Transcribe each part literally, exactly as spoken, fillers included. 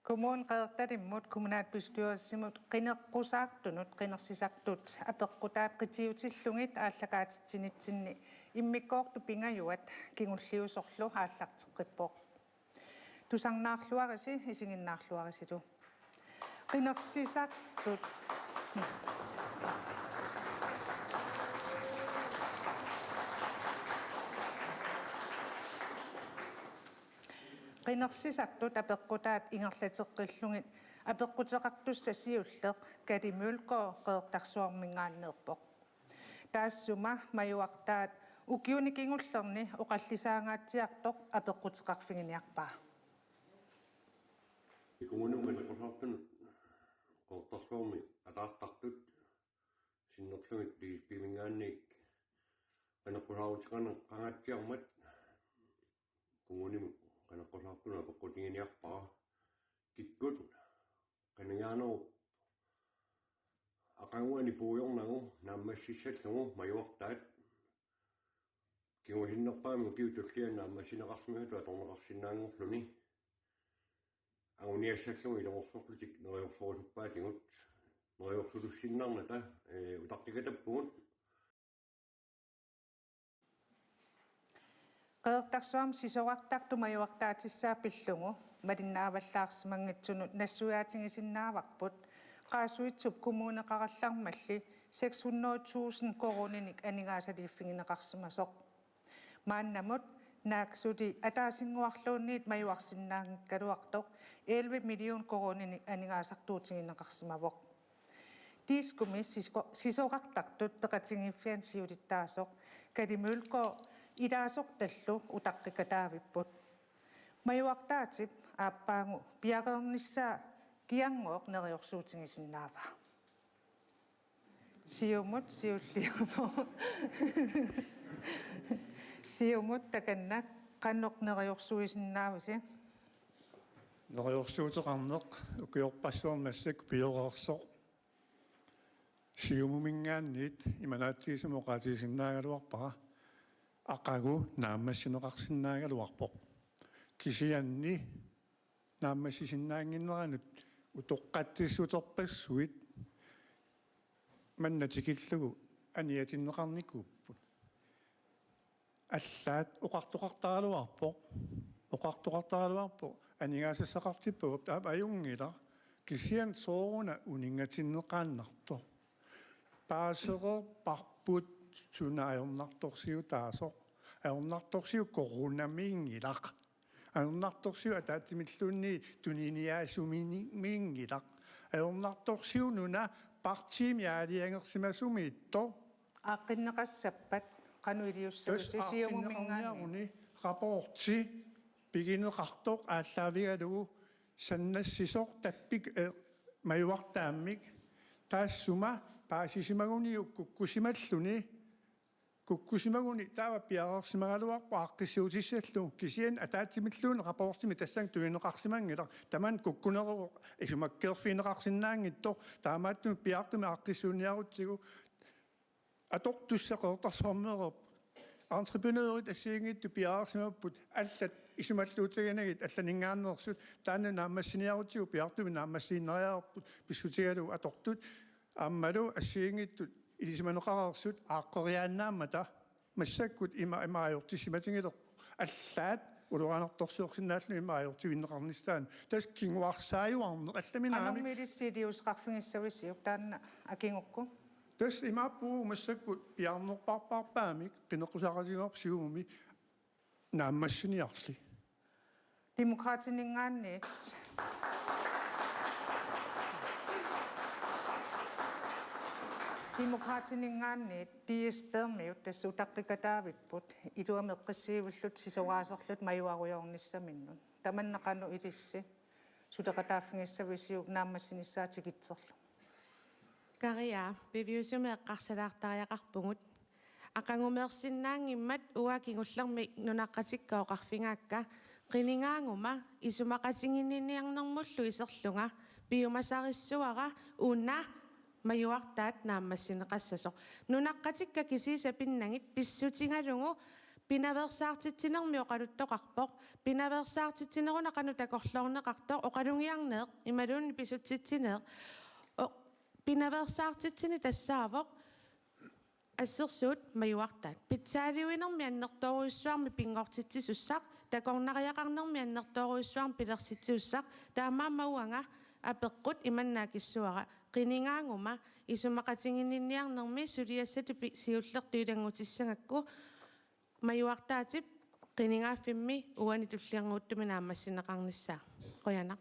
Kommune Qeqertalimmut kommunalbestyrelsimut qineqqusaartunut qinersisartut apeqqutaat qitiutillugit aallakaatitsinitsinni immikkoortut pingajuat kingulliusorlu aallarteqqippoq. Tusarnaarluarisi isiginnaarluarisilu. Qinersisartut. Qinersisartut apeqqutaat ingerlateqqillugit apeqquteqartussat siulleq Kadi Mølgaard Qeqertarsuarminngaanneerpoq. Taassuma majuartaat ukiuni kingullerni oqallisaangaatsiartoq apeqquteqarfiginiarpaa. Kommunimi qineqqusaartunut Qeqertarsuarmi ataartartut sinnerlugit D S P-minngaanniit qineqqusaaruteqangaatsiarmat kommunimi qineqqusaartunut apeqqutiginiarpara. Kikkut qinigaanerup aqaguani puigornagu naammassissallugu majuartaat kingusinnerpaamik ukiut tulliani naammassineqarsimasutut atorneqarsinnaanngorluni anguniassallugu ilungersorlutik neriorsorusuppaatigut neriorsulussinnaarnata, ee, utaqqikatappugut. Qeqertarsuarmi sisorartartut majuartaatissaat pillugu malinnaavallaarsimanngitsunut nassuiaatigisinnaavarput Qaasuitsup kommuneqarallarmalli seks hundrede tusind koruuninik aningaasaliiffigineqarsimasoq. Maannamut naak suli ataasinnguarluunniit majuarsinnaanngikkaluartoq elleve million koruuninik aningaasartuutigineqarsimavoq. Diskumi sisko-, sisorartartut peqatigiiffiani siulittaasoq Kadi Mølgaard ilaasortallu utaqqikataavipput. Majuartaatip aappaagu piareernissaa kianngooq neriorsuutigisinnaavaa. Siumut siulliuvoq. Siumut takanna qanoq neriorsuisinnaavisi? Neriorsuuteqarneq ukiorpassuarni massakkut pioreersoq. Siumuminngaanniit imanaatsigisumik oqaatigisinnaagaluarpara aqagu naammassineqarsinnaagaluarpoq. Kisianni naammassisinnaannginneranut utoqqatsissuterpassuit manna tikillugu aniatinneqarnikuupput. Allaat oqartoqartaraluarpoq. Oqartoqartaraluarpoq. Aningaasassaqartippagut, taava ajunngilaq. Kisianni sooruna uninngatinneqaannartoq. Paasereerparput suna ajornartorsiutaasoq. Ajornartorsiut koruunamiinngilaq. Ajornartorsiut ataatsimilluunniit tuniniaasumiinngilaq. Ajornartorsiut nuna partiimi aalajangersimasumiittoq. Aaqqinneqassappat qanoq iliussavisi? Tassa Siumuminngaanniit aaqqinneqarniaruni rapporti pigineqartoq aallaavigalugu sannassisoq tappik, eh, majuartaammik taassuma paasisimaguniuk kukkusimalluni, kukkusimaguni taava piareersimagaluarpoq aaqqissuutissallugu, kisianni ataatsimilluunniit rapportimi tassani tunineqarsimanngilaq, tamanna kukkuneruvoq isumakkeerfigineqarsinnaanngitsoq, taamaattumik piaartumik aaqqissuunniarutsigu atortussaq Qeqertarsuarmeereerpoq. Entreprenørit assigiinngitsut piareersimapput allat isumalluutiginagit allaninngaanneersut, taanna naammassiniarutsigu piaartumik naammassiinnariarput pissutigalugu atortut, aammalu assigiinngitsut ilisimaneqareersut aaqqeriaannaammata massakkut ima, ima ajortissimatigilerpoq. Allaat ulorianartorsiorsinnaalluni ima ajortivinneqarnissaanut. Tassa kinguarsaajuarneq allami naamik. Qanormi ilissi iliuuseqarfigissavisiuk taanna akigukku? Tassa imaappugut massakkut piaarnerpaarpaamik qineqqusaaqatigiinnarpoq Siumumi naammassiniarli. Demokraatininngaanniit. Demokraatininngaanniit D S P-miut tassa utaqqikataavipput iluamik eqqissivillutik sisoraaserlutik majuarujoornissaminnut. Tamanna qanoq ilissi suleqataaffigissavisiuk naammassinissaa tikitserlugu? Kariaa, piviusumik eqqarsalaartariaqarpugut. Aqagumeersinnaanngimmat uanga kingullermik nunaqqatikka oqarfigaakka, qinigaaguma isumaqatiginninniarnermullu iserlunga piumasarissuara una majuartaat naammassineqassasoq. Nunaqqatikka kisiisa pinnagit pissutigalugu Pinaveersaartitsinermi oqaluttoqarpoq. Pinaveersaartitsineruna qanoq takorloorneqartoq, oqalugiarneq imaluunniit pisutsitsineq. O-, pinaveersaartitsineq tassaavoq assersuut majuartaat. Pitsaaliuinermi annertoorujussuarmik pinngortitsisussaq, takornariaqarnermi annertoorujussuarmik pilersitsisussaq, taamaammat uanga apeqqut imannak akissuara: Qinigaaguma isumaqatiginninniarnermi suliassatut pi-, siullertut ilanngutissagakku majuartaatip qinigaaffimmi uani tullinnguuttumik naammassineqarnissaa? Qujanaq.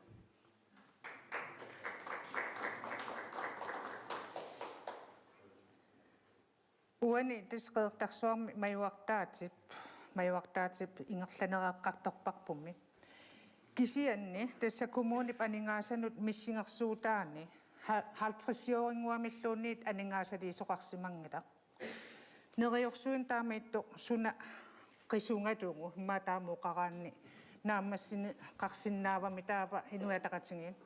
Uani tassa Qeqertarsuarmi majuartaatip, majuartaatip ingerlanereqqartorparpummi. Kisianni tassa kommunip aningaasanut missingersuutaani ha-, halvtredsiorinnguamilluunniit aningaasaliisoqarsimanngilaq. Neriorsuineq taamaattoq suna qisugalugu immaqa taama oqaraanni naammassineqarsinnaavami taava Inuit Ataqatigiit?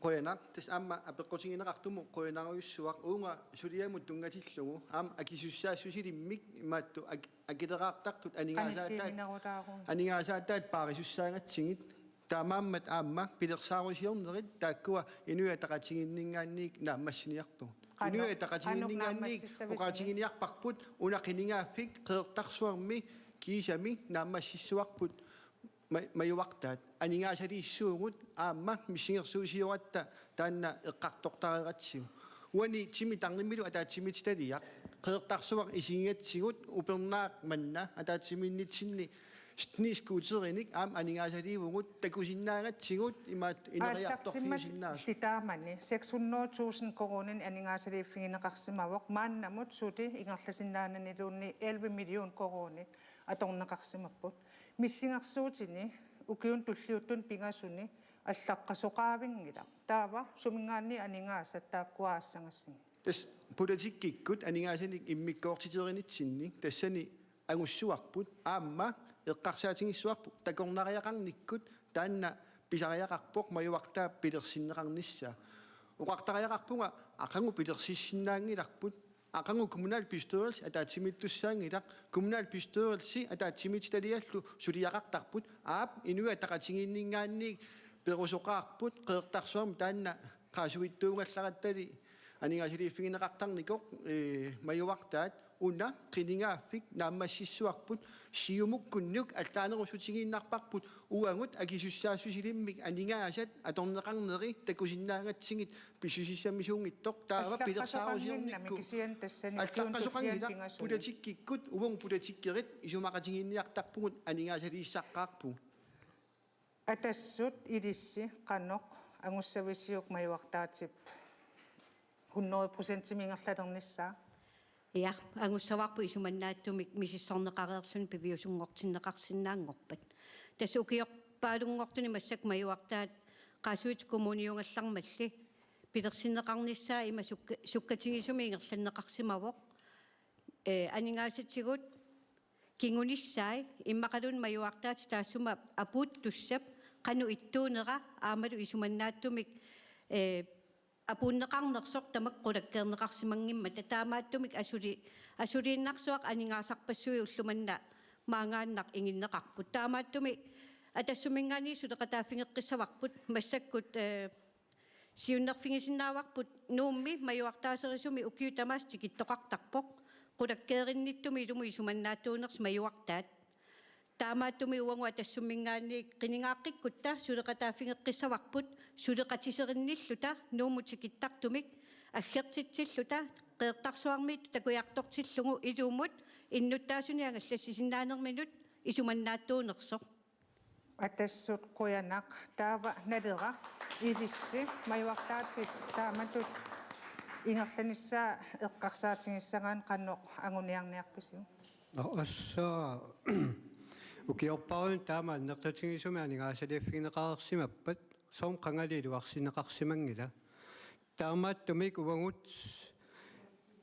Qujanaq, tassa aamma apeqqutigineqartumut qujanarujussuaq uunga suliamut tunngatillugu aamma akisussaassusilimmik imaattoq ak-, akileraartartut aningaasaataat, Qanilliunerutaarun. Aningaasaataat paarisussaagatsigit. Taamaammat aamma pilersaarusiornerit taakkua Inuit Ataqatigiinninngaanniit naammassiniarpagut. Qanoq, Inuit Ataqatigiinninngaanniit qanoq naammassissavisigit? Oqaatiginiarparput una qinigaaffik Qeqertarsuarmi kiisami naammassissuarput ma-, majuartaat. Aningaasaliissuugut aamma missingersuusioratta taanna eqqartortareeratsigu. Uani timi tarnimilu ataatsimiititaliaq Qeqertarsuaq isigigatsigu upernaaq manna ataatsimiinnitsinni snescooterinik aamma aningaasaliivugut takusinnaagatsigu imaattoq ineriartorfigisinnaasut. Aallartimmalli taamani seks hundrede tusind koruuninik aningaasaliiffigineqarsimavoq, maannamut suli ingerlasinnaananiluunniit elleve million koruunit atorneqarsimapput. Missingersuutini ukiuni tulliuttuni pingasuni allaqqasoqaavinngilaq. Taava suminngaanniit aningaasat taakkua aassagassigit? Tassa politikkikkut aningaasanik immikkoortiterinitsinni tassani angussuarput aamma eqqarsaatigissuarput takornariaqarnikkut taanna pisariaqarpoq majuartaap pilersinneqarnissaa. Oqartariaqarpunga aqagu pilersissinnaanngilarput, aqagu kommunalbestyrelse ataatsimiittussaanngilaq, kommunalbestyrelse ataatsimiititaliallu suliaqartarput, aap Inuit Ataqatigiinninngaanniit perusoqaarput Qeqertarsuarmi taanna qaasuitsuugallarattali aningaasaliiffigineqartarnikoq, ee, majuartaat una qinigaaffik naammassissuarput Siumukkunnut allaanerussutigiinnarparput uagut akisussaassusilimmik aningaasat atorneqarneri takusinnaagatsigit pissusissamisuunngitsoq taava allaqqasoqannginnami pilersaarusiornikku kisianni tassani ukiuni tulliani pingasuni. Allaqqasoqanngilaq politikkikkut uagut politikkerit isumaqatigiinniartarpugut aningaasaliissaqqaarpugut. Atassut ilissi qanoq angussavisiuk majuartaatip hundrede procentimik ingerlalernissaa? Ja, angussavarput isumannaatsumik misissorneqareerluni piviusunngortinneqarsinnaanngorpat. Tassa ukiorpaalunngortuni massakkut majuartaat Qaasuitsup Kommuniugallarmalli pilersinneqarnissaa ima sukka-, sukkatigisumik ingerlanneqarsimavoq. Ee, aningaasatigut kingunissai immaqaluunniit majuartaatip taassuma apuuttussap qanoq ittuunera aammalu isumannaatsumik, ee, apuunneqarnersoq tamakku qulakkeerneqarsimanngimmata. Taamaattumik asuli-, asuliinnarsuaq aningaasarpassuit ulloq manna maanngaannaq inginneqarput. Taamaattumik Atassumminngaanniit suleqataaffigeqqissavarput massakkut, ee, siunnerfigisinnaavarput Nuummi majuartaaserisumi ukiut tamaasa tikittoqartarpoq. Qulakkeerinnittumik ilumut isumannaatsuunersoq majuartaat. Taamaattumik uagut Atassumminngaanniit qinigaaqqikkutta suleqataaffigeqqissavarput suleqatiserinnilluta Nuummut tikittartumik aggertitsilluta Qeqertarsuarmiittut takujartortillugu ilumut innuttaasunik angallassisinnaanerminut isumannaatsuunersoq. Atassut qujanaq. Taava Naleraq, ilissi majuartaatip taamatut ingerlanissaa eqqarsaatigissagaanni qanoq anguniarniarpisiuk? Nå, tassa ukiorpaaluit taama annertutigisumik aningaasaliiffigineqareersimappat soorunami qangali iluarsineqarsimanngilaq. Taamaattumik uagut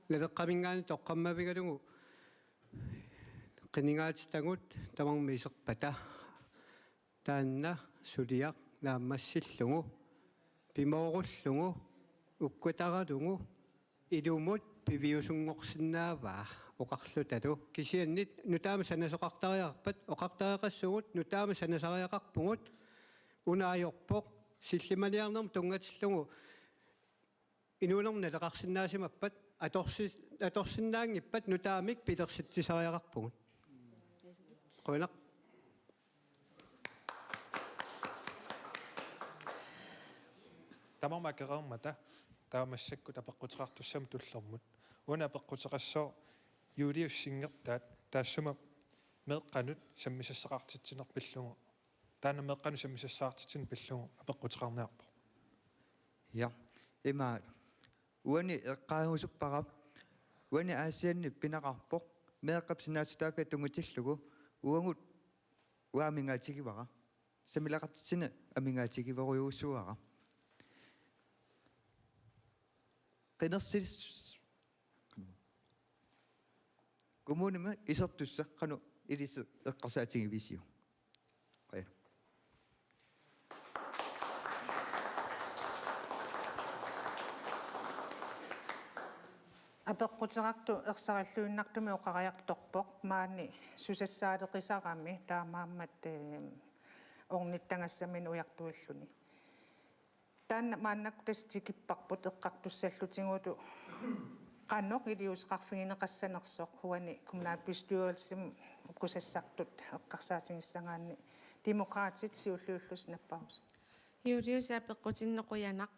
Naleqqaminngaanniit toqqammavigalugu qinigaatitagut tamarmik iserpata taanna suliaq naammassillugu, pimoorullugu, ukkataralugu, ilumut piviusunngorsinnaavaa. oqarlutalu. Kisianni nutaamik sanasoqartariaqarpat oqartariaqassuugut, nutaamik sanasariaqarpugut. Una ajorpoq sillimaniarnermut tunngatillugu inuunermi naleqarsinnaasimappata atorsi-, atorsinnaanngippat nutaamik pilersitsisariaqarpugut. Qujanaq. Tamarmik akereermata taava massakkut apeqquteqartussamut tullermut. Uani apeqquteqassooq Julius Singertaat taassuma meeqqanut sammisassaqartitsineq pillugu. Taanna meeqqanut sammisassaqartitsineq pillugu apeqquteqarniarpoq. Ja, ima uani eqqaagusuppara, uani Aasianni pineqarpoq, meeqqap sinaatitaakkat tunngatillugu, uagut uanga amigaatigivara. Sammileqartitsineq amigaatigivara, ujuussuara. Qinersis-, kommunimi isertussaq qanoq ilissi eqqarsaatigivisiuk? Qujanaq. Apeqquteqartoq ersarilluinnartumik oqariartorpoq maani susassaaleqisarami taamaammat, eh, ornittagassaminnik ujartuilluni. Taanna maannakkut tassa tikipparput eqqartussallutigu qanoq iliuuseqarfigineqassanersoq uani kommunalbestyrelsimi kusassartut eqqarsaatigissagaanni. Demokraatit siulliullusi napparussi. Julius, apeqqutinnut qujanaq.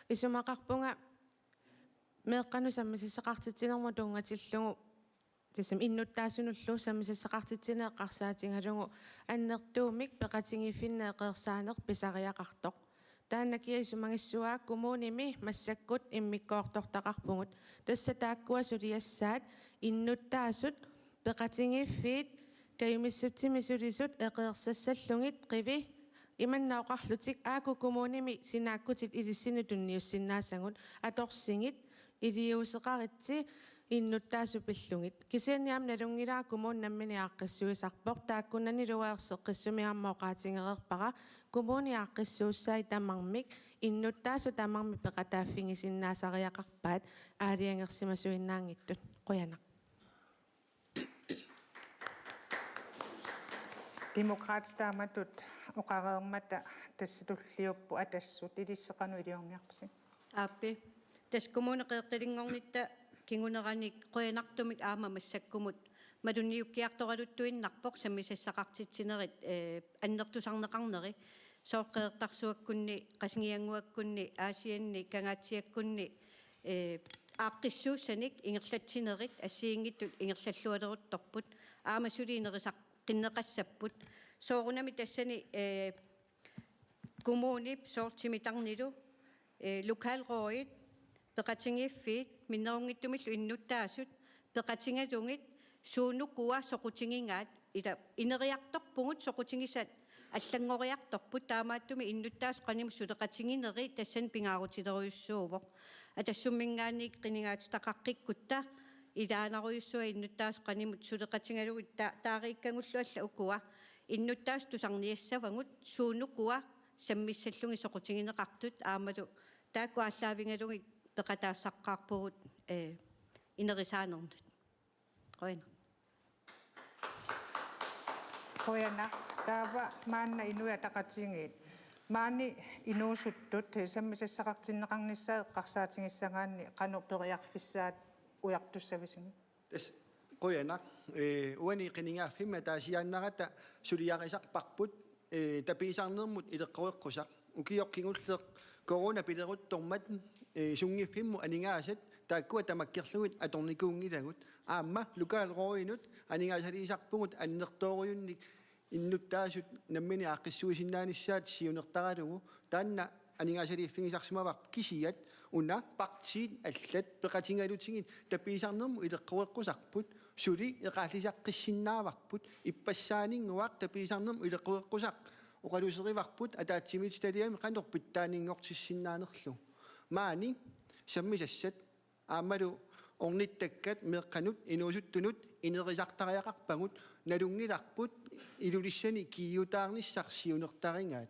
Isumaqarpunga meeqqanut sammisassaqartitsinermut tunngatillugu, tassami innuttaasunullu sammisassaqartitsineq eqqarsaatigalugu annertuumik peqatigiiffinni eqeersaaneq pisariaqartoq. Taanna kia isumagissuaa, kommunimi massakkut immikkoortortaqarpugut. Tassa taakkua suliassaat innuttaasut, peqatigiiffiit, kajumissutsimik sulisut eqeersassallugit qivi imanna oqarlutik: Aaku kommunimi sinaakkutit ilissinnut tunniussinnaasagut, atorsigit, iliuuseqaritsi innuttaasut pillugit. Kisianni aamma nalunngilara kommuni nammineq aaqqissuisarpoq, taakkunanilu erseqqissumik aamma oqaatigereerpara, kommuni aaqqissuussai tamarmik innuttaasut tamarmik peqataaffigisinnaasariaqarpaat aalajangersimasuinnaanngitsut. Qujanaq. Demokraatit taamatut oqareermata tassa tulliupput Atassut, ilissi qanoq iliorniarpisi? Aappi. Tassa Kommune Qeqertalinngornitta kinguneranik qujanartumik aamma massakkumut malunniukkiartoraluttuinnarpoq sammisassaqartitsinerit, eh, annertusarneqarneri. Sooq Qeqertarsuakkunni, Qasigiannguakkunni, Aasianni, Kangaatsiakkunni, eh, aaqqissuussanik ingerlatsinerit assigiinngitsut ingerlallualeruttorput, aamma suli inerisaq-, qinneqassapput. Soorunami tassani, eh, kommunip soorlu timitarnilu, eh, lokalrådit, peqatigiiffiit, minnerunngitsumillu innuttaasut, peqatigalugit suunukua soqutigigaat, ila ineriartorpugut soqutigisat allanngoriartorput, taamaattumik innuttaasut qanimut suleqatigineri tassani pingaarutilerujussuuvoq. Atassumminngaanniit qinigaatitaqaqqikkutta ilaanarujussuaq innuttaasut qanimut suleqatigalugit ta-, taariikkagullu allat ukua innuttaasut tusarniassavagut suunukua sammissallugit soqutigineqartut aammalu taakku aallaavigalugit peqataassaqqaarpugut, eh, inerisaanernut. Qujanaq. Qujanaq. Taava maanna Inuit Ataqatigiit. Maani inuusuttut sammisassaqartinneqarnissaat eqqarsaatigissagaanni qanoq periarfissaat ujartussavisigit? Tassa qujanaq. Eh, uani qinigaaffimmi ataasiaannarata suliarisarparput, eh, tapiisarnermut ileqqoreqqusaq. Ukioq kingulleq corona pileruttormat, eh, sunngiffimmut aningaasat taakkua tamakkerlugit atornikuunngilagut. Aamma lokalrådinut aningaasaliisarpugut annertoorujunnik innuttaasut nammineq aaqqissuisinnaanissaat siunertaralugu. Taanna aningaasaliiffigisarsimavarput, kisiat una partiit allat peqatigalugit tapiisarnermut ileqqoreqqusarput, suli eqaallisaqqissinnaasarput, ippassaaninnguaq tapiisarnermut ileqqoreqqusaq oqaluserivarput ataatsimiititaliami qanoq pitsaaninngortissinnaanerlugu. Maani sammisassat aammalu ornittakkat meeqqanut inuusuttunut inerisartariaqarpagut, nalunngilarput Ilulissani kiiutaarnissaq siunertarigaat.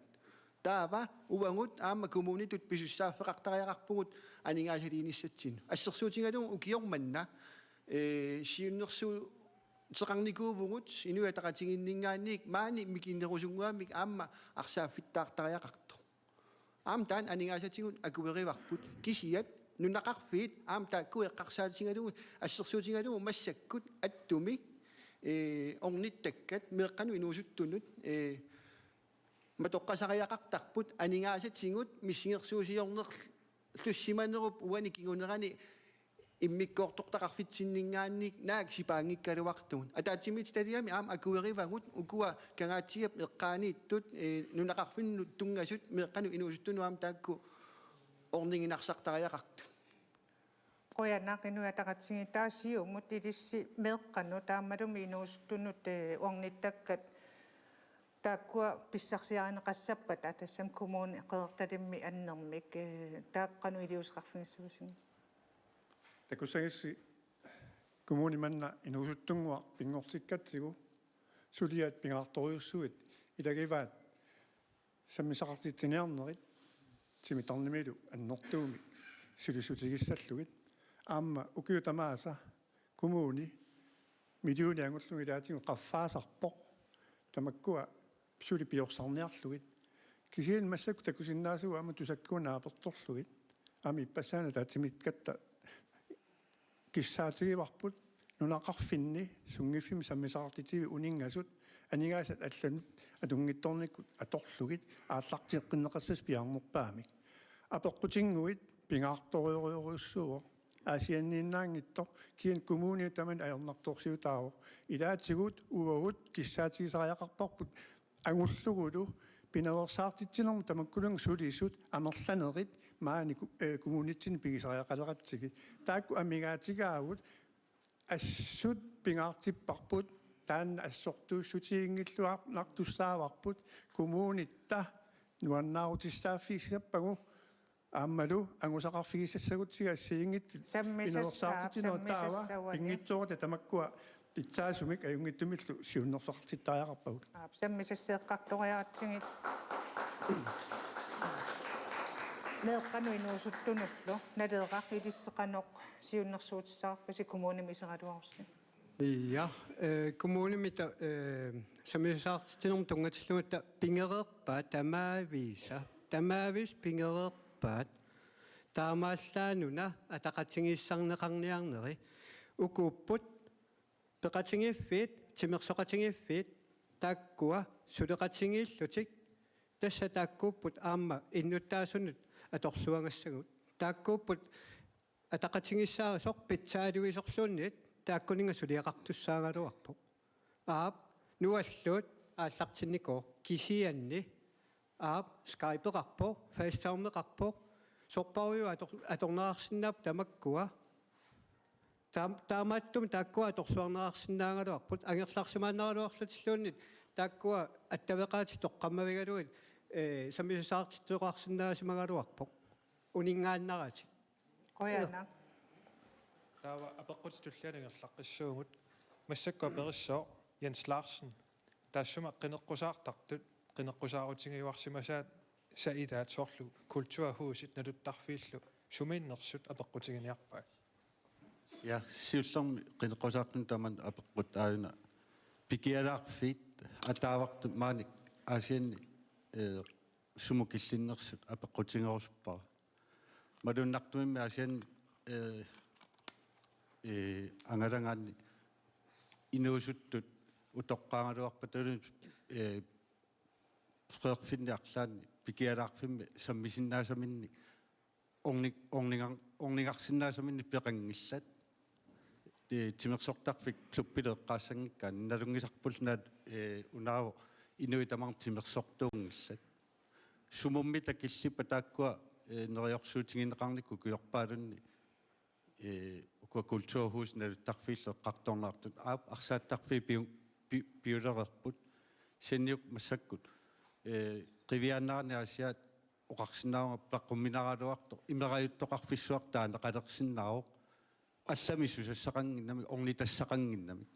Taava uagut aamma kommunitut pisussaaffeqartariaqarpugut aningaasaliinissatsinnut. Assersuutigalugu ukioq manna ee, siunnersuuteqarnikuuvugut Inuit Ataqatigiinninngaanniit maani mikinerusunnguamik aamma arsaaffittaartariaqartoq. Aamma taanna aningaasatigut akuerivarput, kisiat nunaqarfiit aamma taakku eqqarsaatigalugu, assersuutigalugu massakkut attumi, ee, ornittakkat meeqqanut inuusuttunut, ee, matoqqasariaqartarput aningaasatigut missingersuusiornerlussimanerup uani kingunerani immikkoortortaqarfitsinninngaanniit naak sipaanngikkaluartugut. Ataatsimiititaliami aamma akuerivagut ukua Kangaatsiap eqqaaniittut, ee, nunaqarfinnut tunngasut meeqqanut inuusuttunut aamma taakku orniginarsartariaqartut. Qujanaq. Inuit Ataqatigiit, taava siumut ilissi meeqqanut taamaalumi inuusuttunut, ee, ornittakkat taakkua pissarsiarineqassappata, tassami Kommune Qeqertalimmi annermik, ee, taakku qanoq iliuuseqarfigissavasigit? Takussagissi kommuni manna inuusuttunnguaq pinngortikkatsigu suliat pingaartorujussuit ilagivaat sammisaqartitsiniarnerit timittarnimilu annertuumik sulissutigissallugit. Aamma ukiut tamaasa kommuni millionit angullugu ilaatigut qaffaasarpoq, tamakkua suli piorsarniarlugit. Kisianni massakkut takusinnaasagut aamma tusakkuuna apertorlugit. Aamma ippassaanik ataatsimiititaliap kissaatigivarput nunaqarfinni sunngiffimmi sammisaqartitsivik uninngasut aningaasat allanut atunngitsoornikkut atorlugit aallarteqqinneqassasoq piaarnerpaamik. Apeqqutinnguit pingaartorujorujussuuvoq. Aasianniinnaanngitsoq, kisianni kommuni tamanna ajornartorsiutaavoq. Ilaatigut uagut kissaatigisariaqarparput angullugulu pinaveersaartitsinermut tamakkuninnga sulisut amerlanerit maani ku-, ee, kommunitsinni pigisariaqaleratsigit. Taakku amigaatigaavut, assut pingaartipparput, taanna assortuussutiginngilluinnartussaavarput, kommunitta nuannaarutissaaffigissappagu aammalu angusaqarfigisassagutsigu assigiinngitsut. Sammisas-, pinaveersaartitsinerit aap, taava sammisassagutsigu. Pinngitsooratik tamakkua pitsaasumik ajunngitsumillu siunnersoqartittariaqarpagut. Aap, sammisasseeqqartoriaratsigit. Meeqqanut inuusuttunullu Naleraq, ilissi qanoq siunnersuutissaqarpisi kommunimi iseraluarussi? Ja, eh, kommunimi ta-, eh, sammisassaqartitsinermut tunngatillugu ta-, pigereerpaat tamaavisa. Tamaavisa pigereerpaat. Taamaallaat una ataqatigiissaarneqarniarneri. Ukuupput peqatigiiffiit, timersoqatigiiffiit, taakkua suleqatigiillutik, tassa taakkuupput aamma innuttaasunut atorluagassagut. Taakkuupput ataqatigiissaasoq pitsaaluisorluunniit taakkuninnga suliaqartussaagaluarpoq. Aap, nualluut aallartinnikuuvoq, kisianni aap, Skypeqarpoq, FaceTimeqarpoq, sorpassuit ator-, atorneqarsinnaapput tamakkua. Taam-, taamaattumik taakkua atorluarneqarsinnaagaluarput, angerlarsimaannaraluarlutilluunniit taakkua attaveqaatit toqqammavigalugit, eh, sammisassaqartitseqarsinnaasimagaluarpoq. Uninngaannaratik. Qujanaq. Taava apeqqutit tulliani ingerlaqqissaagut. Massakkut aperissooq Jens Larsen. Taassuma qineqqusaartartut qineqqusaarutigiuarsimasaasa ilaat, soorlu kulturhusit naluttarfiillu sumiinnersut apeqqutiginiarpaat? Ja, siullermik qineqqusaartunut tamanut apeqqut aajuna pikialaarfiit ataavartut maani Aasianni, eh, sumut killinnersut apeqqutigerusuppara. Malunnartumimmi Aasianni, eh, eh, angalagaanni inuusuttut utoqqaagaluarpata, eh, freerfinni arlaanni pikialaarfimmi sammisinnaasaminnik orni-, ornigar-, ornigarsinnaasaminnik peqanngillat. Ti-, timersortarfik klubbileeqqaassanngikkaanni nalunngisarpullu naak, eh, unaavoq inuit tamarmik timersortuunngillat. Sumummi takillippat taakkua, eh, neriorsuutigineqarnikkut ukiorpaalunni, eh, ukua kulturhus naluttarfiillu eqqartorneqartut, aap, arsaattarfiit piu-, pi-, piulereerput. Saniuk massakkut, eh, qiviaannarani Aasiaat oqarsinnaavunga peqqumminaraluartoq, imerajuttoqarfissuaq taaneqalersinnaavoq. Allamik susassaqannginnamik, ornitassaqannginnamik.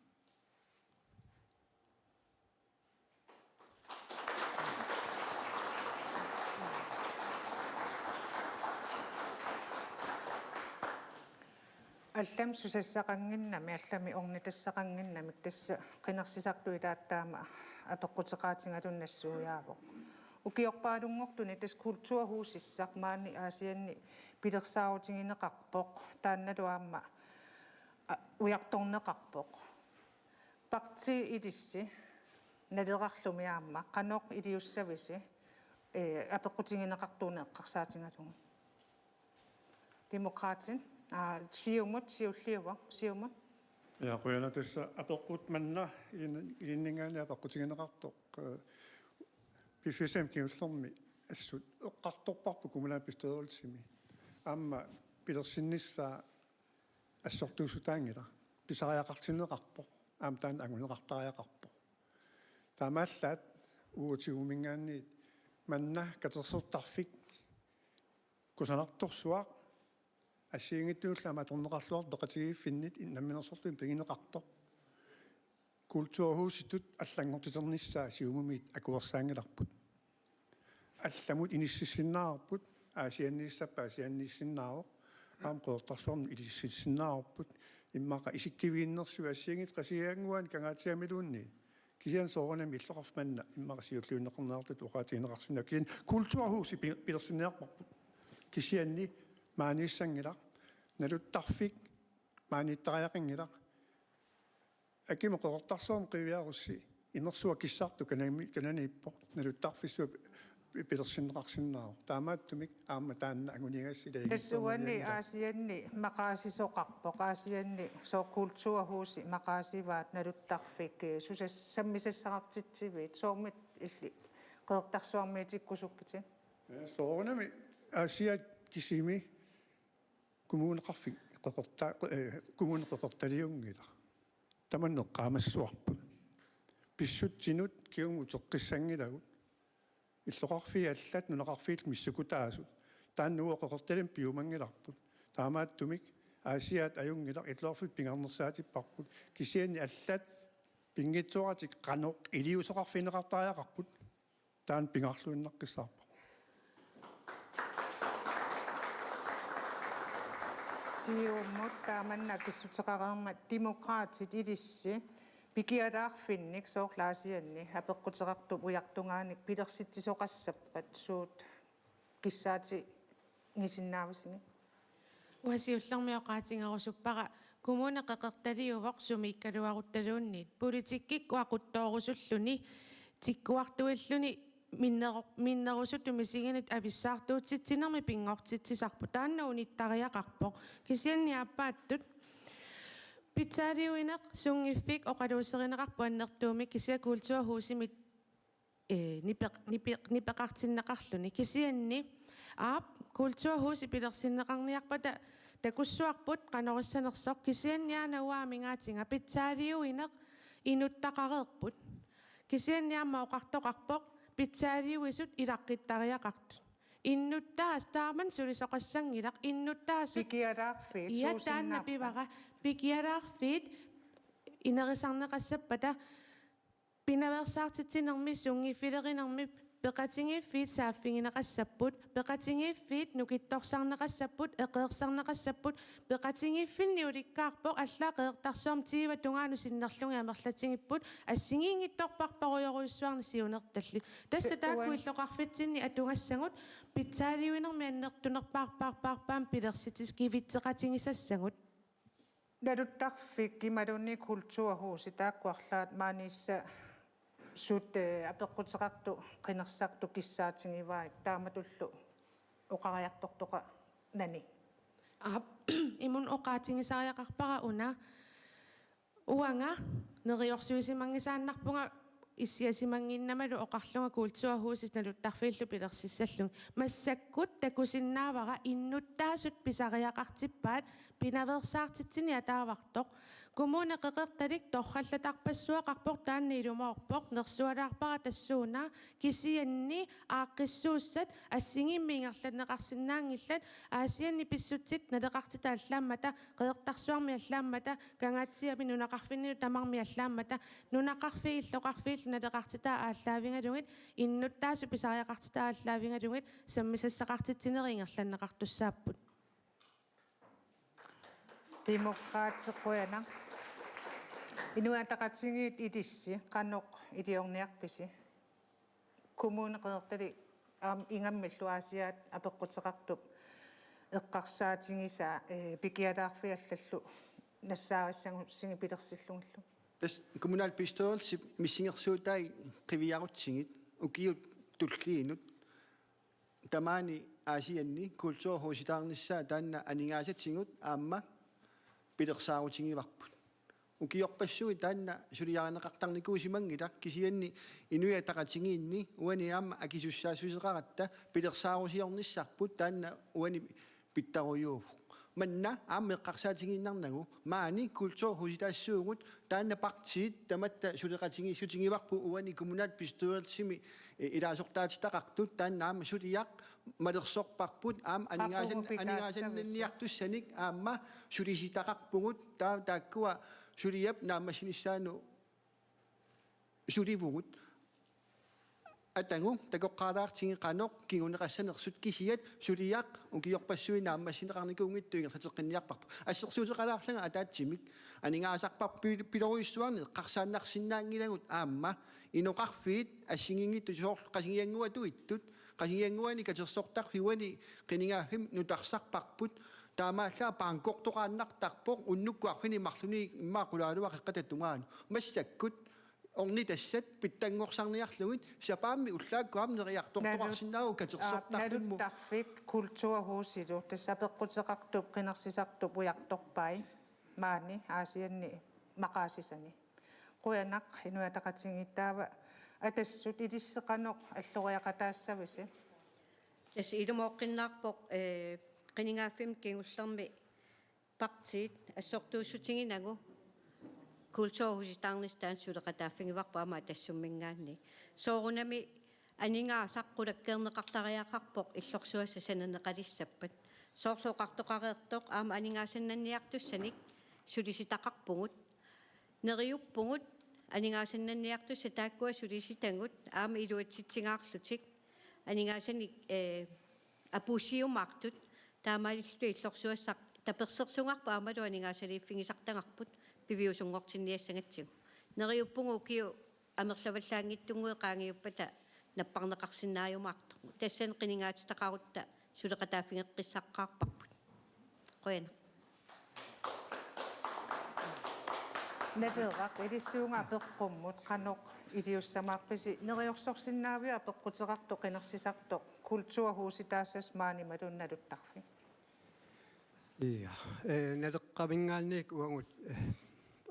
Allamik susassaqannginnami, allamik ornitassaqannginnamik tassa qinersisartut ilaat taama apeqquteqaatigalugu nassuiaavoq. Ukiorpaalunngortuni tassa kulturhusissaq maani Aasianni pilersaarutigineqarpoq, taannalu aamma, a, ujartorneqarpoq. Partii ilissi Nalerarlumi aamma qanoq iliussavisi, eh, apeqqutigineqartuuneq eqqarsaatigalugu. Demokraatit, aa, Siumut, siulliuvoq, Siumut. Ja, qujanaq, tassa apeqqut manna ilin-, ilinninngaanniit apeqqutigineqartoq, eh, piffissami kingullermi assut eqqartorparput kommunalbestyrelsimi. Aamma pilersinnissaa assortuussutaanngilaq. Pisariaqartinneqarpoq. Aamma taanna anguneqartariaqarpoq. Taamaallaat uagut tiguminngaanniit manna katersortarfik kusanartorsuaq assigiinngitsunullu aamma atorneqarluartoq peqatigiiffinnit namminersorluinnaq pigineqartoq. Kulturhusitut allanngortiternissaa Siumumiit akuersaanngilarput. Allamut inissisinnaavarput, Aasianniissappat Aasianniissinnaavoq, aamma Qeqertarsuarmi inissisinnaavarput, immaqa isikkiviginnersuit assigiinngitsut Qasigiannguani Kangaatsiamiluunniit. Kisianni soorunami illoqarfik manna immaqa siulliunneqarnerartutut oqaatigineqarsinnaavoq. Kisianni kulturhusi pi-, pilersinniarparput. Kisianni maaniissanngilaq, naluttarfik maaniittariaqanngilaq. Akimut Qeqertarsuarmi qiviarussi imersuaq kissartoq kanani-, kananiippoq, naluttarfissuaq pi-, pilersinneqarsinnaavoq. Taamaattumik aamma taanna anguniagassilaarpoq. Tassa uani Aasianni maqaasisoqarpoq, Aasianni sooq kulturhusi maqaasivaat naluttarfik, eh, susas-, sammisassaqartitsiviit, soormita illit Qeqertarsuarmiitikkusukkitit? Ja, soorunami Aasiaat kisimi kommuneqarfik Qeqerta-, eh, Kommune Qeqertaliunngilaq. Tamanna eqqaamassavarput. Pissutsinut kingumut uteqqissanngilagut. Illoqarfiit allat nunaqarfiit missukkutaasut. Taanna uagut Qeqertalimi piumanngilarput. Taamaattumik Aasiaat ajunngilaq, illoqarfiit pingaarnersaatipparput. Kisianni allat pinngitsooratik qanoq iliuuseqarfigineqartariaqarput. Taanna pingaarluinnaqqissaarpoq. Siumut taamanna akissuteqareermat Demokraatit ilissi pikialaarfinnik soorlu Aasianni apeqquteqartup ujartugaanik pilersitsisoqassappat suut kissaatigisinnaavisigut? Uanga siullermik oqaatigerusuppara Kommune Qeqertaliuvoq sumiikkaluaruttaluunniit. Politikkikkut aquttoorusulluni tikkuartuilluni minnero-, minnerusutut misiginitut avissaartuutitsinermik pinngortitsisarpoq. Taanna unittariaqarpoq. Kisianni aappaattut pitsaaliuineq sunngiffik oqaluuserineqarpoq annertuumik, kisianni kulturhusimit, eh, nipeq-, nipeq-, nipeqartinneqarluni. Kisianni aap, kulturhusi pilersinneqarniarpata takussuarput qanoq issanersoq, kisianni aana uanga amigaatiga pitsaaliuineq inuttaqareerput. Kisianni aamma oqartoqarpoq pitsaaliuisut ilaqqittariaqartut. Innuttaasut, taamani sulisoqassanngilaq, innuttaasut. Pikialaarfiit, ja, taanna suusinnaapput? Pivara, pikialaarfiit inerisarneqassappata pinaveersaartitsinermi sunngiffilerinermi peqatigiiffiit saaffigineqassapput, peqatigiiffiit nukittorsarneqassapput, eqeersarneqassapput, peqatigiiffinni ulikkaarpoq, allaat Qeqertarsuarmi tyve tungaanut sinnerlugit amerlatigipput, assigiinngitsorpassuarujorujussuarnik siunertallit. Tassa taakku uan- illoqarfitsinni atugassagut pitsaaliuinermi annertunerpaarpaarpaamik pilersitsikivitseqatigisassagut. Naluttarfik imaluunniit kulturhusi taakku arlaat maaniissasut, eh, apeqquteqartut qinersisartut kissaatigivaat, taamatullu oqariartortoqarnani. Aap, imun oqaatigisariaqarpara una. Uanga neriorsuisimanngisaannarpunga issiasimannginnamalu oqarlunga kulturhusip naluttarfiillu pilersissallugit. Massakkut takusinnaavara innuttaasut pisariaqartippaat pinaveersaartitsineq ataavartoq. Kommune Qeqertalik torrallatarpassuaqarpoq, taanna ilumoorpoq, nersualaarpara tassuuna, kisianni aaqqissuussat assigiimmik ingerlanneqarsinnaanngillat, Aasianni pissutsit naleqartitat allaammata, Qeqertarsuarmi allaammata, Kangaatsiami nunaqarfinnilu tamarmi allaammata, nunaqarfiit illoqarfiillu naleqartitat aallaavigalugit, innuttaasut pisariaqartitat aallaavigalugit, sammisassaqartitsinerit ingerlanneqartussaapput. Demokraatit, qujanaq. Inuit Ataqatigiit ilissi qanoq iliorniarpisi? Kommune Qeqertalik aamma ingammillu Aasiaat apeqquteqartup eqqarsaatigisaa, eh, pikialaarfiit allallu nassaarissagussigu pilersillugillu. Tassa kommunalbestyrelsip missingersuutai qiviarutsigit ukiut tulliinut tamaani Aasianni kulturhusitaarnissaa taanna aningaasatigut aamma pilersaarutigivarput. Ukiorpassuit taanna suliarineqartarnikuusimanngilaq, kisianni Inuit Ataqatigiinni uani aamma akisussaassuseqaratta pilersaarusiornissarput taanna uani pitsarujuuvoq. Manna aamma eqqarsaatigiinnarnagu maani kulturhusitaassuugut, taanna partiit tamatta suleqatigiissutigivarput uani kommunalbestyrelsimi, eh, ilaasortaatitaqartut, taanna aamma suliaq malersorparput aamma aningaasan-, Qaqugu pitaassavisi. Aningaasannanniartussanik aamma sulisitaqarpugut, taa-, taakkua suliap naammassinissaanut sulivugut. Atagu takoqqaalaartigit qanoq kinguneqassanersut, kisiat suliaq ukiorpassuit naammassineqarnikuunngitsut ingerlateqqinniarparput. Assersuuteqalaarlanga ataatsimik aningaasarpar-, pi-, pilorujussuarnik eqqarsaannarsinnaanngilagut aamma inoqarfiit assigiinngitsut, soorlu Qasigiannguatuittut, Qasigiannguani katersortarfik uani qinigaaffimmi nutarsarparput, taamaallaat bankortoqaannartarpoq unnukkut arfineq-marlunut immaqa qulaaluaqeqqata tungaanut. Massakkut ornitassat pitsanngorsarniarlugit, sapaammi ullaakkut aamma neriartortoqarsinnaavoq. Nalu-, katersortartumut. Aa, naluttarfik kulturhusilu tassa apeqquteqartup qinersisartup ujartorpai maani Aasianni maqaasisani. Qujanaq Inuit Ataqatigiit, taava Atassut ilissi qanoq alloriaqataassavisi? Tassa ilumooqqinnaarpoq, eh, qinigaaffimmi kingullermi partiit assortuussutiginagu kulturhusitaarnissaq taanna suleqataaffigivarput aamma Atassumminngaanniit. Soorunami aningaasaq qulakkeerneqartariaqarpoq illorsuassat sananeqalissappat. Soorlu oqartoqareersoq aamma aningaasannanniartussanik sulisitaqarpugut. Neriuppugut aningaasannanniartussat taakkua sulisitagut aamma iluatsitsigaarlutik aningaasanik, eh, apuussiumaartut, taamaalillutik illorsuassaq tapersersugaarput aammalu aningaasaliiffigisartagarput piviusunngortinniassagatsigu. Neriuppugut ukiut amerlavallaanngitsunnguit qaangiuppata napparneqarsinnaajumaartarput. Tassani qinigaatitaqarutta suleqataaffigeqqissaqqaarparput. Qujanaq. Naleraq, ilissi uunga apeqqummut qanoq iliussamaarpisi? Neriorsorsinnaaviuk apeqquteqartoq qinersisartoq kulturhusitaassasut maani imaluunniit naluttarfik? Ja, eh, Naleqqaminngaanniit uagut, eh,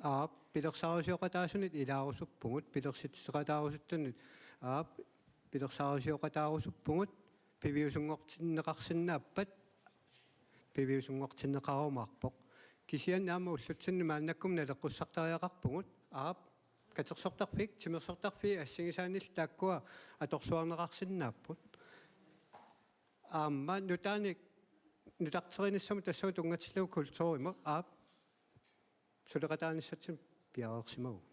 aap, pilersaarusioqataasunut ilaarusuppugut, pilersitseqataarusuttunut, aap, pilersaarusioqataarusuppugut, piviusunngortinneqarsinnaappat, piviusunngortinneqarumaarpoq. Kisianni aamma ullutsinni maannakkut naleqqussartariaqarpugut, aap, katersortarfik, timersortarfik assigisaanillu taakkua atorluarneqarsinnaapput. Aamma nutaanik nutarterinissamut tassunga tunngatillugu kulturimut, aap, suleqataanissatsinnut piareersimavugut.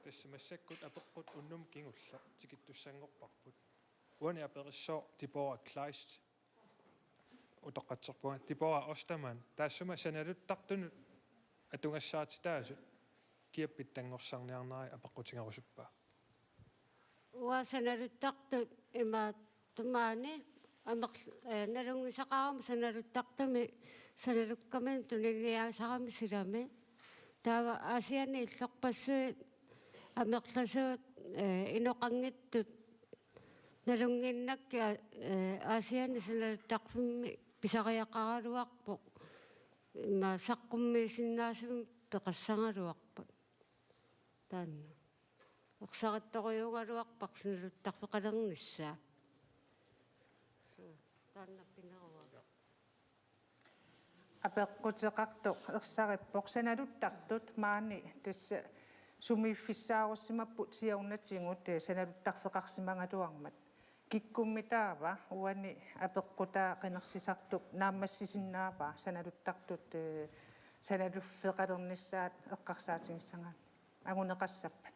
Tassa massakkut apeqqut unnummut kingulleq tikittussanngorparput. Uani aperissaaq Deborah Kleist. Utoqqatserpunga Deborah Ostermann. Taassuma sanaluttartunut atugassarititaasut kiap pitsanngorsarniarneri apeqqutigerusuppaa? Uanga sanaluttartut imaattumaani amerl-, eh, nalunngisaqarama sanaluttartumi sanalukkaminut tuniniaasarami silami. Taava Aasianni illorpassuit amerlasuut, eh, inoqanngitsut nalunnginnakkit, eh, Aasianni sanaluttarfimmi pisariaqaraluarpoq. Ima saqqummiisinnaasumik peqassagaluarput. Taanna. Ersarittorujuugaluarpara sanaluttarfeqalernissaa. Taanna pineruvoq. Apeqquteqartoq ersarippoq, sanaluttartut maani tassa sumiiffissaarussimapput siornatigut, eh, sanaluttarfeqarsimagaluarmat. Kikkummi taava uani apeqqutaa qinersisartup naammassisinnaavaa sanaluttartut, eh, sanaluffeqalernissaat eqqarsaatigissagaanni? Anguneqassappat.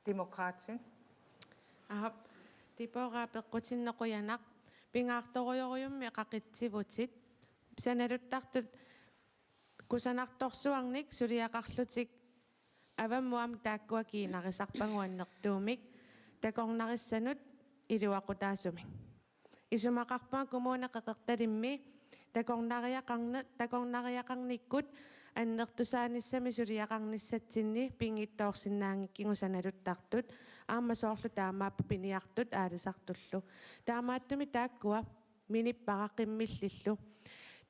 Demokraatit. Aap, Deborah, apeqqutinnut qujanaq. Pingaartorujorujussuarmik qaqitsivutit, sanaluttartut kusanartorsuarnik suliaqarlutik avammut aamma taakkua kiinarisarpagut annertuumik takornarissanut iluaqutaasumik. Isumaqarpunga Kommune Qeqertalimmi takornariaqarne-, takornariaqarnikkut annertusaanissami suliaqarnissatsinni pinngitsoorsinnaanngikkigut sanaluttartut, aamma soorlu taamaappoq piniartut aalisartullu. Taamaattumik taakkua minippara qimmillillu.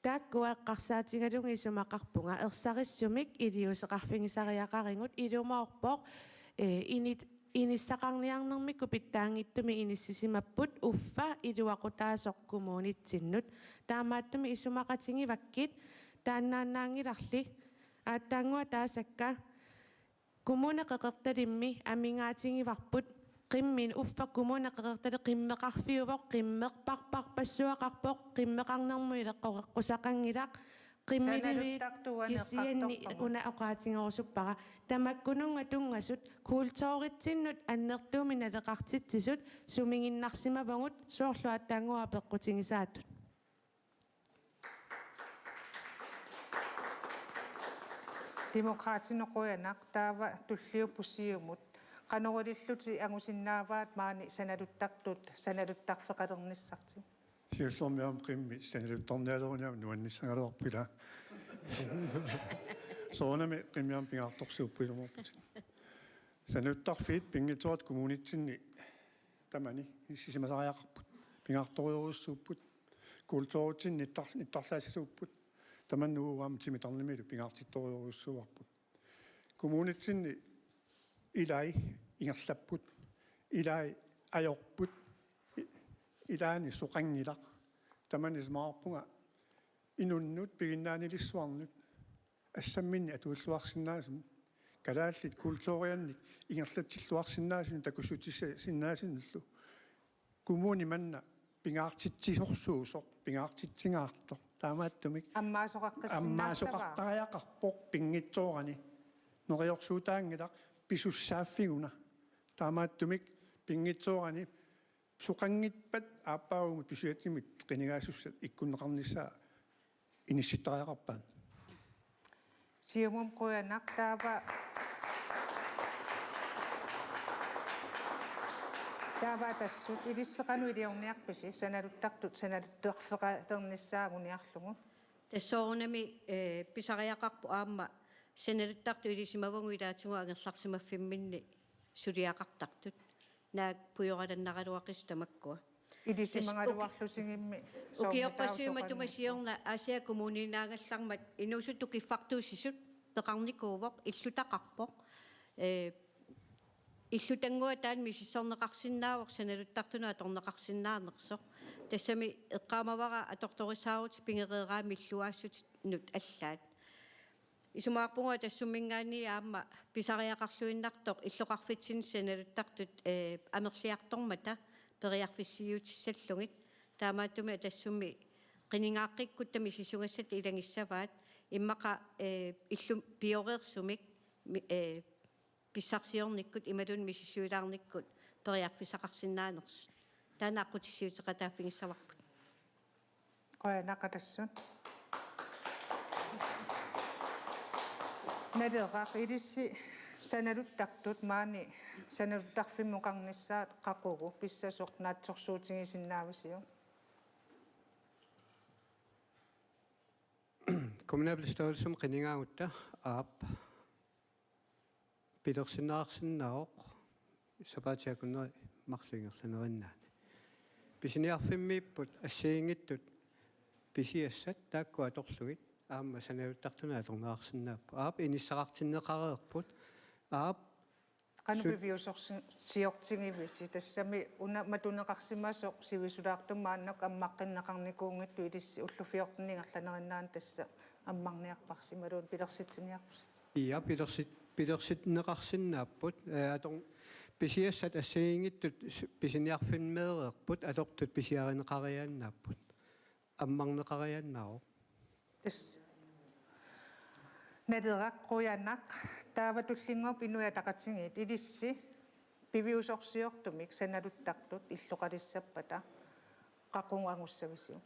Taakkua eqqarsaatigalugit isumaqarpunga ersarissumik iliuuseqarfigisariaqarigut, ilumoorpoq, eh, init-, inissaqarniarnermikkut pitsaanngitsumik inissisimapput uffa iluaqutaasoq kommunitsinnut. Taamaattumik isumaqatigivakkit taannaannaanngilarli. Aatsaannguaq taasakka Kommune Qeqertalimmi amigaatigivarput, qimmin uffa Kommune Qeqertalik qimmeqarfiuvoq, qimmerparparpassuaqarpoq, qimmeqarnermut ileqqoqeqqusaqanngilaq, qimmiliviit. Sanaluttartuani kisianni eqqartorpagut. Una oqaatigerusuppara. Tamakkununnga tunngasut kulturitsinnut annertuumik naleqartitsisut sumiginnarsimavagut, soorlu aatsaannguaq apeqqutigisaatut. Demokraatinut qujanaq, taava tulliupput Siumut. Qanoq ilillutit angusinnaavaat maani sanaluttartut sanaluttarfeqalernissartik? Siullermik aamma qimmit sanaluttarnialeruni aamma nuannissagaluarput, ilaa. Soorunami qimmit aamma pingaartorsuupput, ilumoorputit. Sanaluttarfiit pinngitsooratik kommunitsinni tamani inissisimasariaqarput. Pingaartorujorujussuupput. Kulturitsinni nittar-, nittarlaassisuupput. Tamanna uagut aamma timittarnermilu pingaartittorujorujussuuarput. Kommunitsinni ilai ingerlapput, ilai ajorput, i-, ilaanni soqanngilaq. Tamanna isumaqarpunga inunnut piginnaanilissuarnut assamminnik atuilluarsinnaasumik, kalaallit kulturiannik ingerlatsilluarsinnaasumik takussutissisinnaasunullu. Kommuni manna pingaartitsisorsuusoq, pingaartitsingaartoq. Taamaattumik ammaasoqaqqissinnaassavarput. Ammaasoqartariaqarpoq pinngitsoorani. Neriorsuutaanngilaq pisussaaffigunarpoq. Taamaattumik pinngitsoorani soqanngippat aappaagu pisiassamik qinigaasussat ikkunneqarnissaa inissittariaqarpaat. Siumut qujanaq, taava. Taava Atassut, ilissi qanoq iliorniarpisi sanaluttartut sanaluttarfeqalernissaa anguniarlugu? Tassa soorunami, eh, pisariaqarpoq aamma sanaluttartut ilisimavagut ilaatigut angerlarsimaffimminni suliaqartartut. Naak pujoralannaraluaqisut tamakkua. Ilisimagaluarlutigimmi. Uki-, ukiorpassuit matuma soorunami siorna Aasiaat Kommuniinnaanngallarmat inuusuttut kiffartuussisut peqarnikuuvoq, illutaqarpoq. Eh, illutannguaq taanna misissorneqarsinnaavoq sanaluttartunut atorneqarsinnaanersoq. Tassami eqqaamavara atortorissaarutit pigereeraanni illuaassutinnut allaat. Isumaqarpunga Atassumminngaanniit aamma pisariaqarluinnartoq illoqarfitsinni sanaluttartut, eh, amerliartormata periarfissiiutissallugit. Taamaattumik Atassummi qinigaaqqikkuttaaq misissugassat ilagissavaat, immaqa, eh, illumut pioreersumik mi-, eh, pissarsiornikkut imaluunniit misissuilaarnikkut periarfissaqarsinnaanersut. Taanna aqqutissiuuteqataaffigissavarput. Qujanaq Atassut. Naleraq, ilissi sanaluttartut maani sanaluttarfimmukarnissaat qaqugu pissasoq naatsorsuutigisinnaavisiuk? Kommunalbestyrelsimi qinigaagutta, aap, pilersinneqarsinnaavoq sapaatip akunneri marluk ingerlanerinnaanni. Pisiniarfimmiipput assigiinngitsut pisiassat taakku atorlugit aamma sanaluttartunut atorneqarsinnaapput. Aap, inissaqartinneqareerput. Aap, qanoq su- piviusorsi-, siortigivisi? Tassami una matuneqarsimasoq sivisulaartumik maannakkut ammaqqinneqarnikuunngitsoq, ilissi ullut fjorten ingerlanerinnaanni tassa ammarniarparsi imaluunniit pilersitsiniarpusi? Ia, pilersit-, pilersinneqarsinnaapput. Eh, ator-, pisiassat assigiinngitsut s-, pisiniarfimmeereerput, atortut pisiarineqariaannaapput. Ammarneqariaannaavoq. Tassa. Naleraq, qujanaq. Taava tullinnguuppoq Inuit Ataqatigiit, ilissi piviusorsiortumik sanaluttartut illoqalissappata Qaqugu angussavisiuk?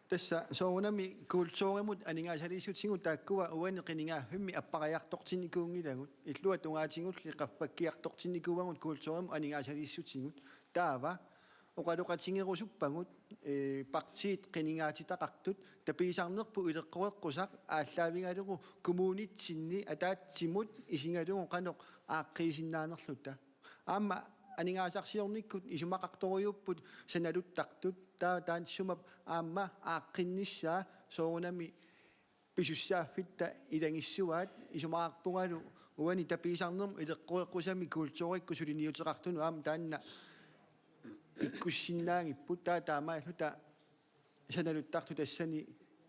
Tassa soorunami kulturimut aningaasaliissutigut taakkua uani qinigaaffimmi appariartortinnikuunngilagut. Illuatungaatigulli qaffakkiartortinnikuuagut kulturimut aningaasaliissutigut. Taava oqaloqatigerusuppagut, eh, partiit qinigaatitaqartut tapiisarnerput ileqqoreqqusaq aallaavigalugu kommunitsinni ataatsimut isigalugu qanoq aaqqiisinnaanerluta. Aamma aningaasarsiornikkut isumaqartorujuupput sanaluttartut, taa taassuma aamma aaqqinnissaa soorunami pisussaaffitta ilagissuaat. Isumaqarpungalu uani tapiisarnermut ileqqoreqqusami kulturikkut suliniuteqartunut aamma taanna ikkussinnaagipput, taa taamaalluta sanaluttartut tassani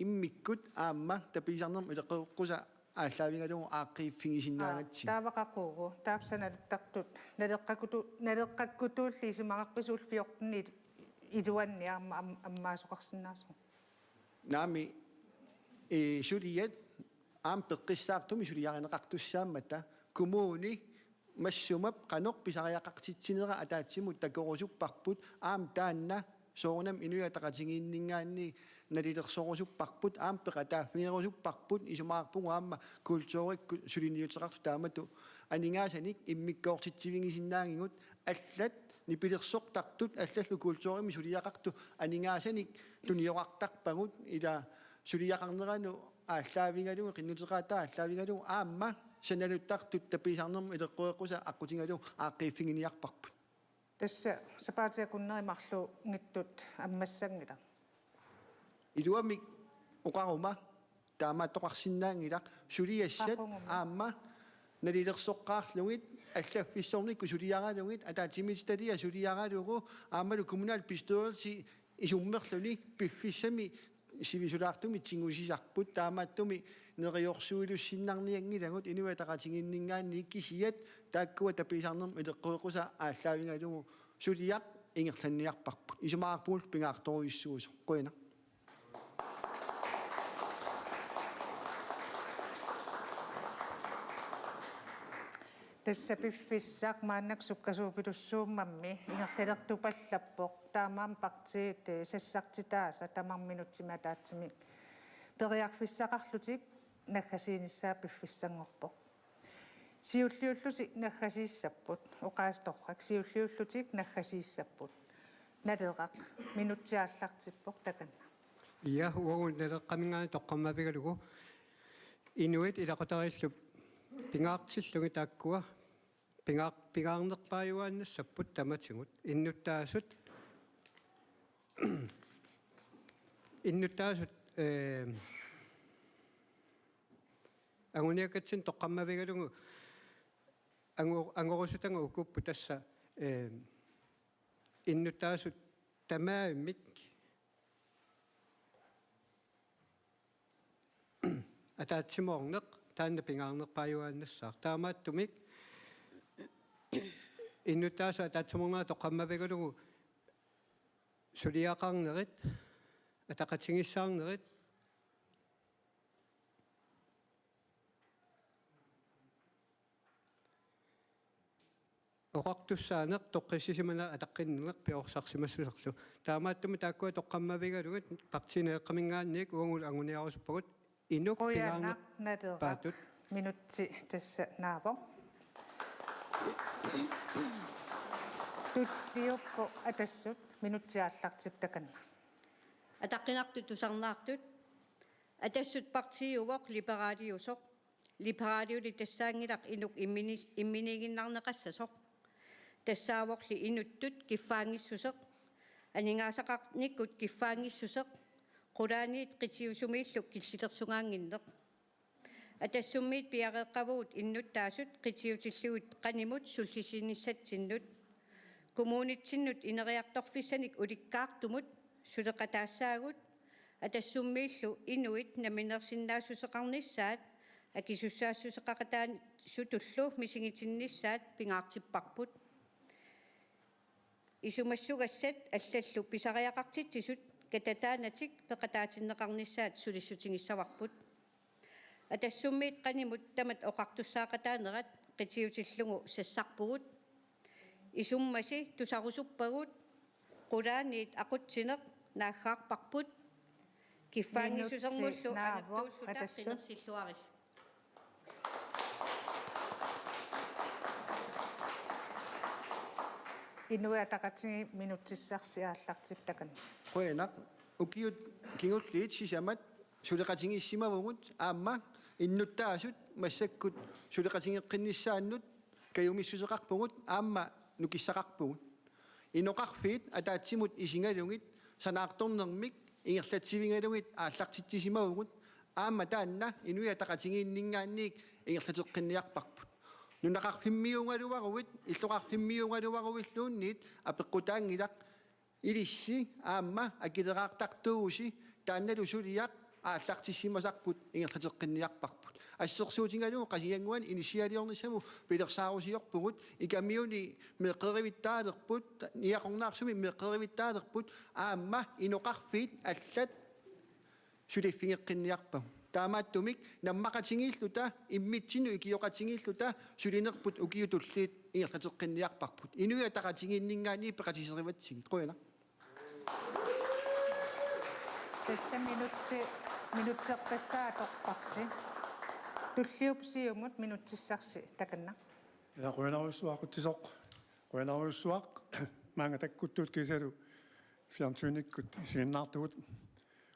immikkut aamma tapiisarnermut ileqqoreqqusaq aallaavigalugu aaqqiiffigisinnaagatsigu. Taava qaqugu, taava sanaluttartut naleqqakkutu-, naleqqakkutulli isumaqarpisi ullut fjorten iluanni aamma am-, ammaasoqarsinnaasoq? Naamik, eh, suliat aamma peqqissaartumik suliarineqartussaammata kommuni massuma qanoq pisariaqartitsinera ataatsimut takorusupparput, aamma taanna soorunami Inuit Ataqatigiinninngaanniit nalilersorusupparput, aamma peqataaffigerusupparput, isumaqarpugut aamma kulturikkut suliniuteqartut taamatut aningaasanik immikkoortitsivigisinnaagigut, allat nipilersortartut allallu kulturimik suliaqartut aningaasanik tunioqartarpagut, ila suliaqarneranut aallaavigalugu, qinnuteqaataa aallaavigalugu aamma sanaluttartut tapiisarnermut ileqqoreqqusaq aqqutigalugu aaqqiiffiginiarparput. Tassa sapaatip akunneri marluunngitsut ammassanngilaq. Iluamik oqaruma taamaattoqarsinnaanngilaq, suliassat Qaqugumut. Aamma nalilersoqqaarlugit, allaffissornikkut suliaralugit, ataatsimiititaliaq suliaralugu, aammalu kommunalbestyrelsi isummerluni piffissami sivisulaartumik tigusisarput, taamaattumik neriorsuilussinnarnianngilagut Inuit Ataqatigiinninngaanniit, kisiat taakkua tapiisarnermut ileqqoreqqusaq aallaavigalugu suliaq ingerlanniarparput. Isumaqarpugut pingaartorujussuusoq. Qujanaq. Tassa piffissaq maannakkut sukkasuupilussuummammi ingerlalertupallappoq. Taamaammat partiit, eh, sassartitaasa tamarmik minutsimik ataatsimik periarfissaqarlutik naggasiinissaa piffissanngorpoq. Siulliullutik naggasiissapput, oqaasii torrak, siulliullutik naggasiissapput. Naleraq, minutsit aallartippoq takanna. Ja, uagut Naleqqaminngaanniit toqqammavigalugu inuit ilaqutariillu pingaartillugit taakkua pingaar-, pingaarnerpaajuaannassapput tamatigut. Innuttaasut, innuttaasut, eh, anguniakkatsinnut toqqammavigalugu ango-, angorusutagut ukuupput tassa, eh, innuttaasut tamarmik ataatsimoorneq taanna pingaarnerpaajuaannassaaq. Taamaattumik innuttaasut ataatsimoornerat toqqammavigalugu suliaqarnerit, ataqatigiissaarnerit, oqartussaaneq toqqissisimaneq ataqqinneq piorsarsimassuserlu. Taamaattumik taakkua toqqammavigalugit partiit Naleqqaminngaanniit uagut anguniarusuppagut inuk pingaarnerpaatut. Qujanaq Naleraq. Minutsi tassa naavoq. Tulliuppoq Atassut, minutsit aallartippoq takanna. Ataqqinartut tusarnaartut. Atassut partiiuvoq liberaaliusoq. Liberaaliuli tassaanngilaq inuk immini-, imminiiginnarneqassasoq. Tassaavorli inuttut kiffaanngissuseq, aningaasaqarnikkut kiffaanngissuseq, qulaaniit qitiusumiillu killilersugaannginneq. Atassummiit piareeqqavugut innuttaasut qitiutillugit qanimut sullissinisatsinnut. Kommunitsinnut ineriartorfissanik ulikkaartumut suleqataassaagut, Atassummiillu inuit namminersinnaassuseqarnissaat akisussaassuseqaqataasutullu misigitinnissaat pingaartipparput. Isumassugassat allallu pisariaqartitsisut katataanatik peqataatinneqarnissaat sulissutigissavarput. Atassummiit qanimut tamat oqartussaaqataanerat qitiutillugu sassarpugut. Isummasi tusarusuppagut Qulaaniit aqutsineq naaggaarparput. Kiffaanngissusermullu annertuulluta qinersilluarisi. Inuit Ataqatigiit minutsissarsi aallartippoq takanna. Qujanaq, ukiut kingulliit sisamat suleqatigiissimavugut aamma innuttaasut massakkut suleqatigeqqinnissaannut kajumissuseqarpugut aamma nukissaqarpugut. Inoqarfiit ataatsimut isigalugit sanaartornermik ingerlatsivigalugit aallartitsisimavugut aamma taanna Inuit Ataqatigiinninngaanniit ingerlateqqinniarparput. Nunaqarfimmiuugaluaruit illoqarfimmiuugaluaruilluunniit apeqqutaanngilaq ilissi aamma akileraartartuusi taannalu suliaq aallartissimasarput ingerlateqqinniarparput. Assersuutigalugu Qasigiannguani inissialiornissamut pilersaarusiorpugut, ikamiuni meeqqerivittaalerput, Niaqornaarsumi meeqqerivittaalerput aamma inoqarfiit allat suliffigeqqinniarpagut. Taamaattumik nammaqatigiilluta immitsinnut ikioqatigiilluta sulinerput ukiut tulliit ingerlateqqinniarparput. Inuit Ataqatigiinninngaanniit peqatiserivatsigit. Qujanaq. Tassa minutsi, minutserpassaa atorparsi. Tulliup Siumut minutsissarsi takanna. Ila qujanarujussuaq Qutsisoq. Qujanarujussuaq maanga takkuttut kiisalu fjernsynikkut isiginnaartugut.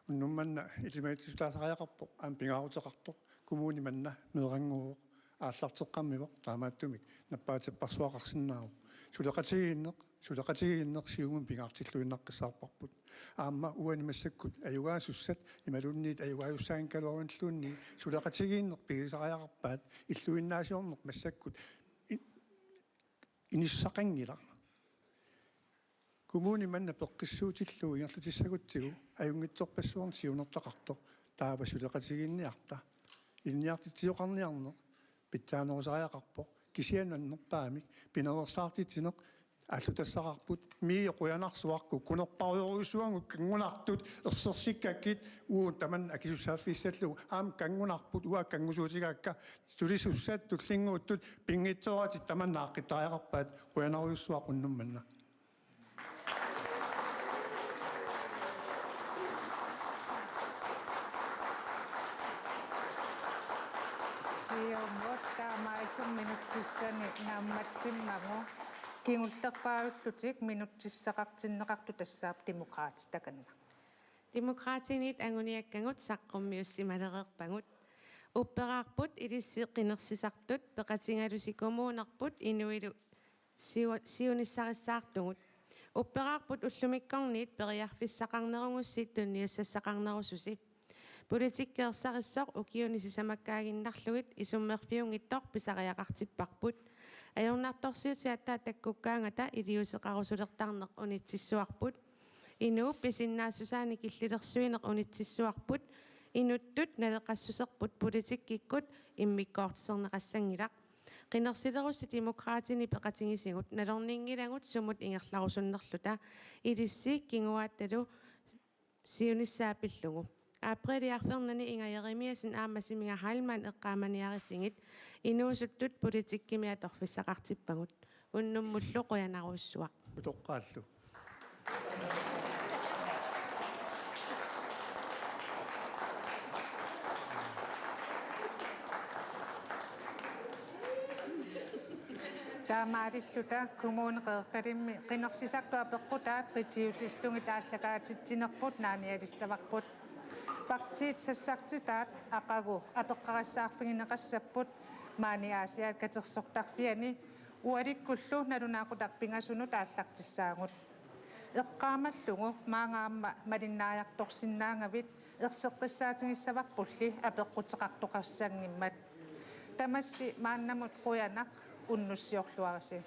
Unnuk manna ilimagitsisoqarpoq aamma pingaaruteqartoq. Kommuni manna meerannguuvoq aallarteqqammivoq taamaattumik nappaatipparsuaqarsinnaavoq. Suleqatigiinneq, suleqatigiinneq Siumumi pingaartilluinnaqqissaarparput. Aamma uani massakkut ajugaasussat imaluunniit ajugaasussaanngikkaluarunilluunniit suleqatigiinneq pigisariaqarpaat illuinnaasiorneq massakkut i-, inissaqanngilaq. Kommuni manna peqqissuutillugu ingerlatissagutsigu ajunngitsorpassuarnik siunertaqartoq taava suleqatigiinniarta. Ilinniartitsisoqarniarneq pitsaanerusariaqarpoq kisianni annerpaamik pinaveersaartitsineq aallutassaqarput. Mii, qujanarsuaq kukkunerpaarujussuagut kanngunartut ersersikkakkit uagut tamanna akisussaaffissallugu aamma kanngunarput uanga kanngusuutigaakka sulisussat tullinnguuttut pinngitsooratik tamanna aaqqittariaqarpaat qujanarujussuaq unnuk manna. Siumut taamaalilluni minutsissani naammatsimmagu kingullerpaajullutik minutsissaqartinneqartut tassaapput Demokraatit takanna. Demokraatiniit anguniakkagut saqqummiussimalereerpagut. Upperaarput ilissi qinersisartut peqatigalusi kommunerput inuilu siu-, siunissarissaartugut. Upperaarput ullumikkorniit periarfissaqarnerugussi tunniussassaqarnerususi. Politikki ersarissoq ukiuni sisamakkaaginnarlugit isummerfiunngitsoq pisariaqartipparput. Ajornartorsiutit aatsaat takkukkaangata iliuuseqarusulertarneq unitsissuarput. Inuup pisinnaassusaani killilersuineq unitsissuarput. Inuttut naleqassuserput politikkikkut immikkoortiserneqassanngilaq. Qinersilerussi Demokraatini peqatigisigut nalorninngilagut sumut ingerlarusunnerluta. Ilissi kinguaattalu siunissaa pillugu. Apriilip arfernanni Inger Jerimiassen aamma Simiga Heilmann eqqaamaniarisigit inuusuttut politikkimi atorfissaqartippagut. Unnummullu qujanarujussuaq. Utoqqaallu. Taamaalilluta Kommune Qeqertalimmi qinersisartut apeqqutaat qitiutillugit aallakaatitsinerput naanialissavarput. Partiit sassartitaat aqagu apeqqarissaarfigineqassapput maani Aasiaat Katersortarfiani ualikkullu nalunaaqutaq pingasunut aallartissaagut. Eqqaamallugu maanga aamma malinnaajartorsinnaagavit erseqqissaatigissavavulli apeqquteqartoqassanngimmat. Tamassi maannamut qujanaq, unnussiorluarisi.